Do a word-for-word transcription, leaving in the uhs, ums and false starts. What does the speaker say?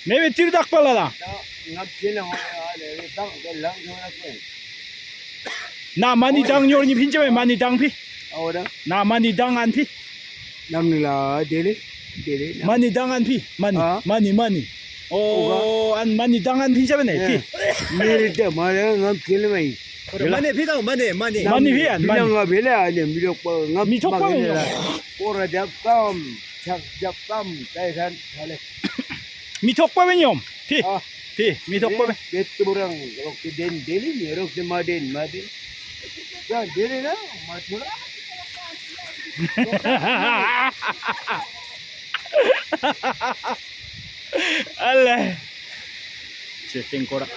མེ་སྦེ་ཏིར་དག་པ་ལ་ལ། ནཱ་མ་ཎི་གདང་ཉོར་ཉི་ཕིན་ཅ་མེ་མ་ཎི་གདང་ཕི། ཨོ་ར། ནཱ་མ་ཎི་གདང་ཨན་ཕི། ནམ་ནི་ལ་དེ་ལེ། དེ་ལེ། མ་ཎི་གདང་ཨན་ཕི། མ་ཎི། ཨ། མ་ཎི་མ་ཎི། ཨོ་ག། ཨོ་ཨན་མ་ཎི་གདང་ཨན་ཕིན་ཅ་མེ་ནེ་ཕི། མེ་རི་ཏེ་མ་རེ་ངམ་ཁེལ་མ་ཡི། མ་ཎི་ཕི་ག་མ་ཎི་མ་ཎི། མ་ཎི་ཕི་ཨན་མ་ཎི། ཕི་ལ་ང་བེ་ལེ་ཨ་ནི་མི་ཐོག་པ་ང་མི་ཐོག་པ་མ་ཁེལ་ལ། ཨོ་ར་རྒྱབ་ཀམ་ཆག་རྒྱབ་ཀམ་ཏའི་ཁན་ཧ་ལེ། མི་ཐོག་པ་བེ་ཉོམ། ཕི། ཨ། ཕི། མི་ཐོག་པ་བེ། བེ་ཏུ་རང་རོག་ཏེ་དེན་དེ་ལི་ནི་རོག་ཏེ་མ་དེན་མ་དེན། ད་དེ་ལི་ན་མ་ཐུ་ར། ཨ་ལེ། ཅེ་ཏིང་ཀོ་ར།